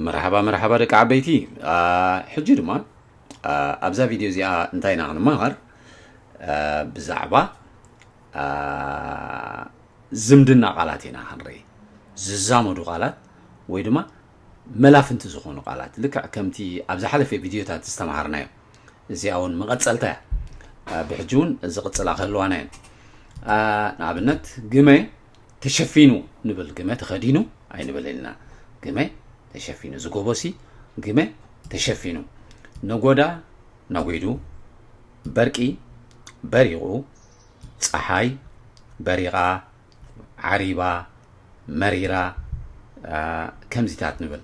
መርሓባ መርሓባ ደቂ ዓበይቲ። ሕጂ ድማ ኣብዛ ቪድዮ እዚኣ እንታይ ኢና ክንመሃር? ብዛዕባ ዝምድና ቃላት ኢና ክንርኢ። ዝዛመዱ ቃላት ወይ ድማ መላፍንቲ ዝኾኑ ቃላት፣ ልክዕ ከምቲ ኣብ ዝሓለፈ ቪድዮታት ዝተምሃርናዮ፣ እዚኣ እውን መቐጸልታ እያ። ብሕጂ እውን ዝቕጽላ ክህልዋና እየን። ንኣብነት ግመ ተሸፊኑ ንብል። ግመ ተኸዲኑ ኣይንብል ኢልና። ግመ ተሸፊኑ፣ ዝጎቦሲ ግመ ተሸፊኑ። ነጎዳ ነጒዱ፣ በርቂ በሪቑ፣ ጸሓይ በሪቓ፣ ዓሪባ፣ መሪራ፣ ከምዚታት ንብል።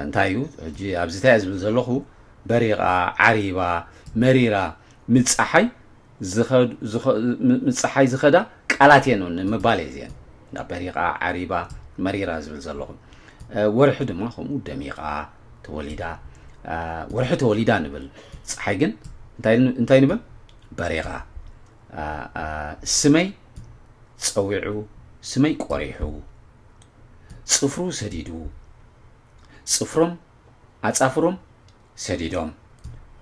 እንታይ እዩ ሕጂ ኣብዚ እንታይ ዝብል ዘለኹ? በሪቓ፣ ዓሪባ፣ መሪራ፣ ምጸሓይ ዝኸድ- ዝኸ- ም- ምጸሓይ ዝኸዳ ቃላት እየን ንምባል እየ እዚአን። እንዳ በሪቓ፣ ዓሪባ፣ መሪራ ዝብል ዘለኹ። ወርሒ ድማ ከምኡ ደሚቓ፣ ተወሊዳ። ወርሒ ተወሊዳ ንብል። ጸሓይ ግን እንታይ ን- እንታይ ንብል? በሪቓ። ስመይ ጸዊዑ፣ ስመይ ቆሪሑ፣ ጽፍሩ ሰዲዱ፣ ጽፍሮም ኣጻፍሮም ሰዲዶም፣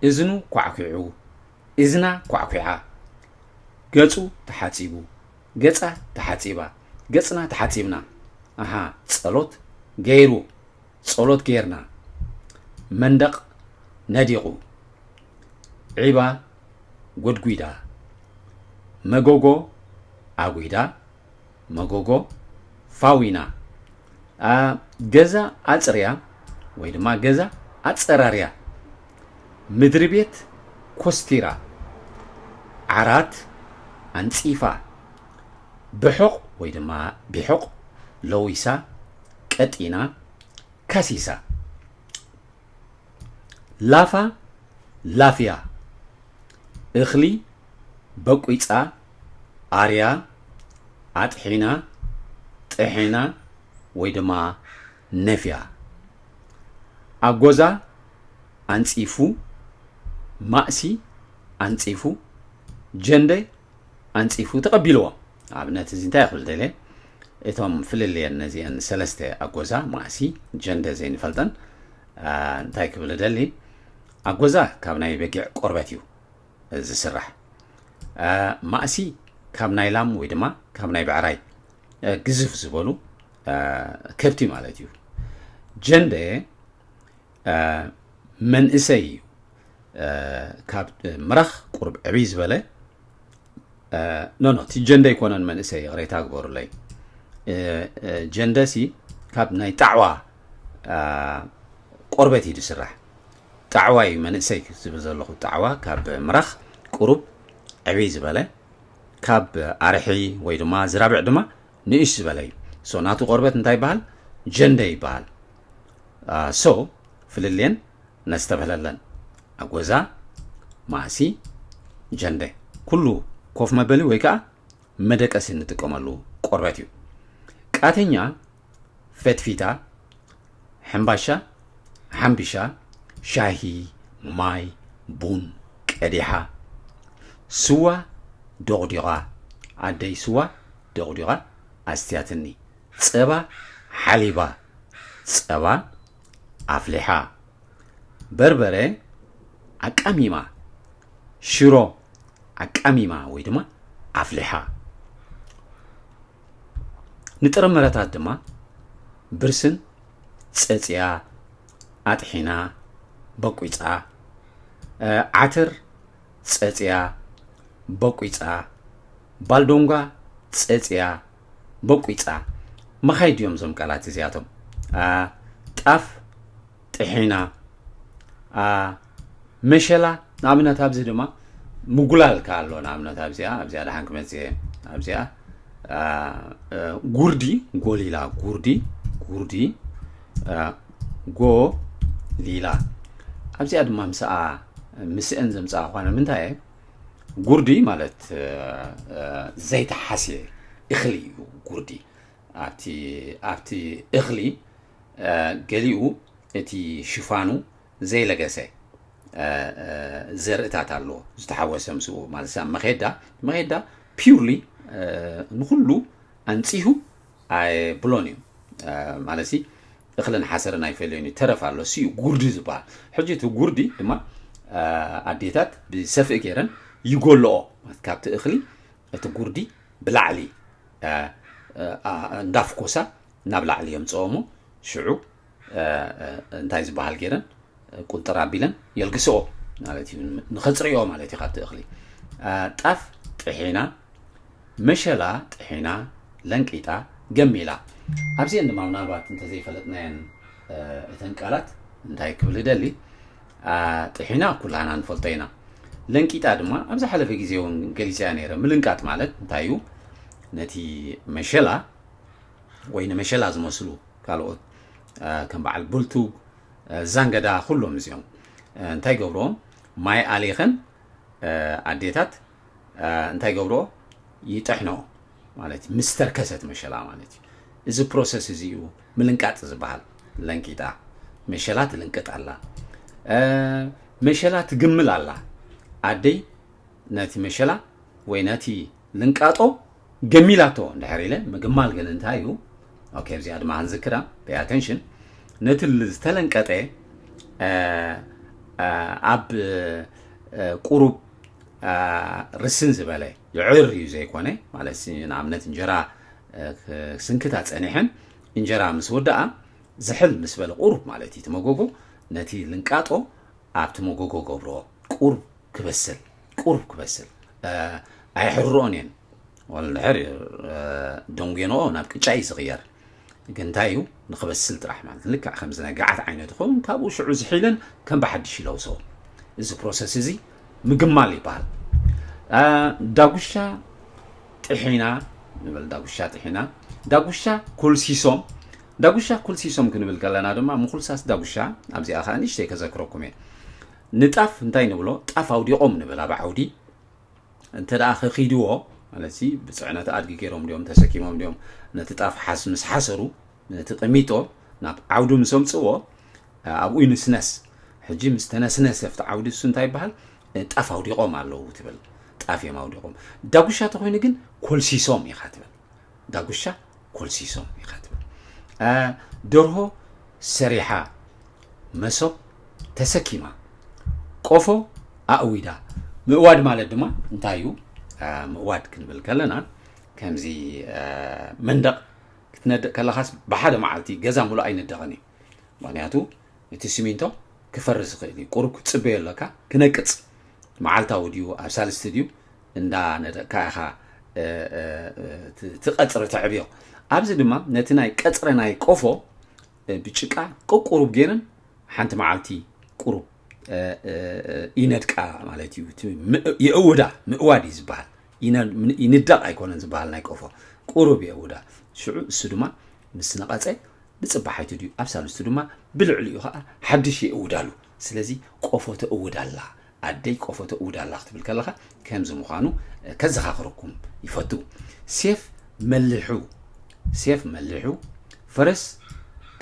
እዝኑ ኳዕኲዑ፣ እዝና ኳዕኲዓ፣ ገጹ ተሓጺቡ፣ ገጻ ተሓጺባ፣ ገጽና ተሓጺብና። ኣሃ፣ ጸሎት ገይሩ፣ ጸሎት ጌርና። መንደቕ ነዲቑ፣ ዒባ ጎድጒዳ፣ መጎጎ ኣጒዳ፣ መጎጎ ፋዊና። ገዛ ኣጽርያ ወይ ድማ ገዛ ኣጸራርያ። ምድሪ ቤት ኮስቲራ። ዓራት ኣንጺፋ። ብሑቕ ወይ ድማ ቢሑቕ ለዊሳ፣ ቀጢና፣ ከሲሳ። ላፋ ላፍያ። እኽሊ በቂጻ፣ ኣርያ ኣጥሒና፣ ጥሒና ወይ ድማ ነፍያ። ኣጎዛ ኣንጺፉ፣ ማእሲ ኣንጺፉ፣ ጀንደ ኣንጺፉ ተቐቢልዎ። ኣብነት እዚ እንታይ ክብል ደልየ? እቶም ፍልልየን ነዚአን ሰለስተ ኣጎዛ፣ ማእሲ፣ ጀንደ ዘይንፈልጠን እንታይ ክብል ደሊ? ኣጎዛ ካብ ናይ በጊዕ ቆርበት እዩ ዝስራሕ። ማእሲ ካብ ናይ ላም ወይ ድማ ካብ ናይ ብዕራይ ግዝፍ ዝበሉ ከብቲ ማለት እዩ። ጀንደ መንእሰይ እዩ። ካብ ምራኽ ቁሩብ ዕብይ ዝበለ። ኖ ኖ፣ እቲ ጀንደ ኣይኮነን መንእሰይ፣ ይቕሬታ ግበሩለይ። ጀንደሲ ካብ ናይ ጣዕዋ ቆርበት እዩ ዝስራሕ። ጣዕዋ እዩ መንእሰይ ዝብል ዘለኹ። ጣዕዋ ካብ ምራኽ ቁሩብ ዕብይ ዝበለ፣ ካብ ኣርሒ ወይ ድማ ዝራብዕ ድማ ንእሽ ዝበለ እዩ። ሶ ናቱ ቆርበት እንታይ ይበሃል? ጀንደ ይበሃል። ሶ ፍልልየን ነስተብህለለን። ኣጎዛ፣ ማእሲ፣ ጀንደ ኩሉ ኮፍ መበሊ ወይ ከዓ መደቀሲ እንጥቀመሉ ቆርበት እዩ። ቃተኛ ፈትፊታ፣ ሕምባሻ ሓምቢሻ፣ ሻሂ፣ ማይ፣ ቡን ቀዲሓ፣ ስዋ ዶቕዲቓ፣ ኣደይ ስዋ ዶቕዲቓ ኣስትያትኒ፣ ጸባ ሓሊባ፣ ጸባ ኣፍሊሓ፣ በርበረ ኣቃሚማ፣ ሽሮ ኣቃሚማ ወይ ድማ ኣፍሊሓ። ንጥረምረታት ድማ ብርስን ጸጽያ፣ ኣጥሒና፣ በቂጻ፣ ዓተር ጸጽያ፣ በቂጻ፣ ባልዶንጓ ጸጽያ፣ በቂጻ። መኻይድ እዮም እዞም ቃላት እዚኣቶም። ጣፍ ጥሒና፣ መሸላ ንኣብነት ኣብዚ ድማ ምጉላል ከ ኣሎ። ንኣብነት ኣብዚኣ ኣብዚኣ ደሓን ክመጽእ እየ። ኣብዚኣ ጉርዲ ጎሊላ፣ ጉርዲ ጉርዲ ጎሊላ። ኣብዚኣ ድማ ምስኣ ምስአን ዘምጽኣ ኳነ ምንታይ እየ? ጉርዲ ማለት ዘይተሓስየ እኽሊ እዩ። ጉርዲ ኣብቲ ኣብቲ እኽሊ ገሊኡ እቲ ሽፋኑ ዘይለገሰ ዘርእታት ኣለዎ ዝተሓወሰ ምስኡ ማለት ሳ መኼዳ መኼዳ ፒውርሊ ንኩሉ ኣንጺሁ ኣይብሎን እዩ ማለት ሲ እኽልን ሓሰርን ኣይፈለዩን እዩ። ተረፍ ኣሎ፣ እሱ እዩ ጉርዲ ዝበሃል። ሕጂ እቲ ጉርዲ ድማ ኣዴታት ብሰፍኢ ገይረን ይጎልኦ። ካብቲ እኽሊ እቲ ጉርዲ ብላዕሊ እንዳፍኮሳ ናብ ላዕሊ የምፅኦ እሞ ሽዑ እንታይ ዝበሃል ገይረን ቁንጥር ኣቢለን የልግስኦ ማለት እዩ። ንኸፅርዮ ማለት እዩ። ካብቲ እኽሊ ጣፍ ጥሒና፣ መሸላ ጥሒና፣ ለንቂጣ፣ ገሚላ። ኣብዚአን ድማ ምናልባት እንተዘይፈለጥናየን እተን ቃላት እንታይ ክብል እደሊ፣ ጥሒና ኩላና ንፈልጦ ኢና። ለንቂጣ ድማ ኣብ ዝሓለፈ ግዜ እውን ገሊፀያ ነይረ። ምልንቃጥ ማለት እንታይ እዩ? ነቲ መሸላ ወይ ንመሸላ ዝመስሉ ካልኦት ከም በዓል ቡልቱ፣ ዛንገዳ፣ ኩሎም እዚኦም እንታይ ገብርዎም? ማይ ኣሌኸን ኣዴታት እንታይ ገብርዎ? ይጥሕኖ ማለት እዩ። ምስ ተርከሰት መሸላ ማለት እዩ። እዚ ፕሮሰስ እዚ እዩ ምልንቃጥ ዝበሃል። ለንቂጣ፣ መሸላ ትልንቅጥ ኣላ፣ መሸላ ትግምል ኣላ። ኣደይ ነቲ መሸላ ወይ ነቲ ልንቃጦ ገሚላቶ እንድሕር ኢለ፣ ምግማል ግን እንታይ እዩ? ኦኬ፣ እዚኣ ድማ ክንዝክራ፣ pay attention። ነቲ ዝተለንቀጠ ኣብ ቁሩብ ርስን ዝበለ ይዕር እዩ ዘይኮነ ማለት፣ ንኣብነት እንጀራ ስንክታ ፀኒሐን እንጀራ ምስ ወደኣ ዝሕል ምስ በለ ቁሩብ ማለት እዩ፣ እቲ መጎጎ ነቲ ልንቃጦ ኣብቲ መጎጎ ገብርዎ ቁሩብ ክበስል፣ ቁሩብ ክበስል። ኣየሕርርኦን እየን። ዋላ እንድሕር ደንጉየንኦ ናብ ቅጫ እዩ ዝቕየር። ግን እንታይ እዩ ንክበስል ጥራሕ ማለት፣ ልክዕ ከምዚ ናይ ገዓት ዓይነት ይኸውን፣ ካብኡ ሽዑ ዝሒለን ከም ብሓድሽ ይለውሶ። እዚ ፕሮሰስ እዚ ምግማል ይበሃል። ዳጉሻ ጥሒና ንበል፣ ዳጉሻ ጥሒና፣ ዳጉሻ ኮልሲሶም። ዳጉሻ ኮልሲሶም ክንብል ከለና ድማ ምኹልሳስ ዳጉሻ፣ ኣብዚኣ ከዓ ንእሽተይ ከዘክረኩም እየ። ንጣፍ እንታይ ንብሎ? ጣፍ ኣውዲቖም ንብል ኣብ ዓውዲ። እንተ ደኣ ከኺድዎ ማለት ሲ ብፅዕነት ኣድጊ ገይሮም ድዮም ተሰኪሞም ድዮም ነቲ ጣፍ ሓስ ምስ ሓሰሩ ነቲ ቅሚጦ ናብ ዓውዲ ምስ ኣምፅዎ ኣብኡ ይንስነስ። ሕጂ ምስ ተነስነሰ ኣብቲ ዓውዲ እሱ እንታይ ይበሃል? ጣፍ ኣውዲቖም ኣለዉ ትብል። ጣፍ እዮም ኣውዲቖም። ዳጉሻ ተኾይኑ ግን ኮልሲሶም ኢኻ ትብል። ዳጉሻ ኮልሲሶም ኢኻ ትብል። ደርሆ ሰሪሓ መሶብ ተሰኪማ፣ ቆፎ ኣእዊዳ። ምእዋድ ማለት ድማ እንታይ እዩ? ምእዋድ ክንብል ከለና ከምዚ መንደቕ ክትነድቕ ከለኻስ ብሓደ መዓልቲ ገዛ ሙሉእ ኣይንደቕን እዩ። ምኽንያቱ እቲ ሲሚንቶ ክፈርስ ይኽእል እዩ። ቁሩብ ክትፅበዮ ኣለካ፣ ክነቅፅ። መዓልታዊ ድዩ ኣብ ሳልስቲ ድዩ እንዳነደቕካ ኢኻ እቲ ቀፅሪ ተዕብዮ። ኣብዚ ድማ ነቲ ናይ ቀፅሪ ናይ ቆፎ ብጭቃ ቁሩብ ገይረን ሓንቲ መዓልቲ ቁሩብ ይነድቃ ማለት እዩ። የእውዳ፣ ምእዋድ እዩ ዝበሃል። ይንደቕ ኣይኮነን ዝበሃል ናይ ቆፎ፣ ቁሩብ የእውዳ። ሽዑ እሱ ድማ ምስ ነቐፀ ንፅባሓይቱ ድዩ ኣብ ሳልስቱ ድማ ብልዕሊኡ ከዓ ሓድሽ የእውዳሉ። ስለዚ ቆፎ ተእውድ ኣላ፣ ኣደይ ቆፎ ተእውድ ኣላ ክትብል ከለኻ ከምዚ ምዃኑ ከዘኻኽረኩም ይፈቱ። ሴፍ መሊሑ፣ ሴፍ መሊሑ፣ ፈረስ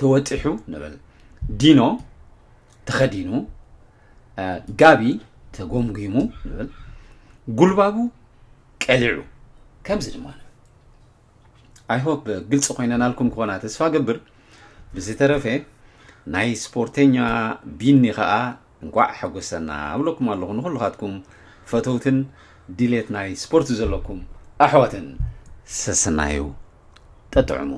ተወጢሑ ንብል። ዲኖ ተኸዲኑ፣ ጋቢ ተጎምጒሙ ንብል። ጉልባቡ ቀሊዑ፣ ከምዚ ድማ ንብል። I hope ግልፂ ኮይነናልኩም ክኾና ተስፋ ገብር። ብዝተረፈ ናይ ስፖርተኛ ቢኒ ከዓ እንቋዕ ሓጎሰና እብለኩም ኣለኹ ንኩልኻትኩም ፈተውትን ድሌት ናይ ስፖርት ዘለኩም ኣሕዋትን። ሰሰናዩ ጠጥዕሙ።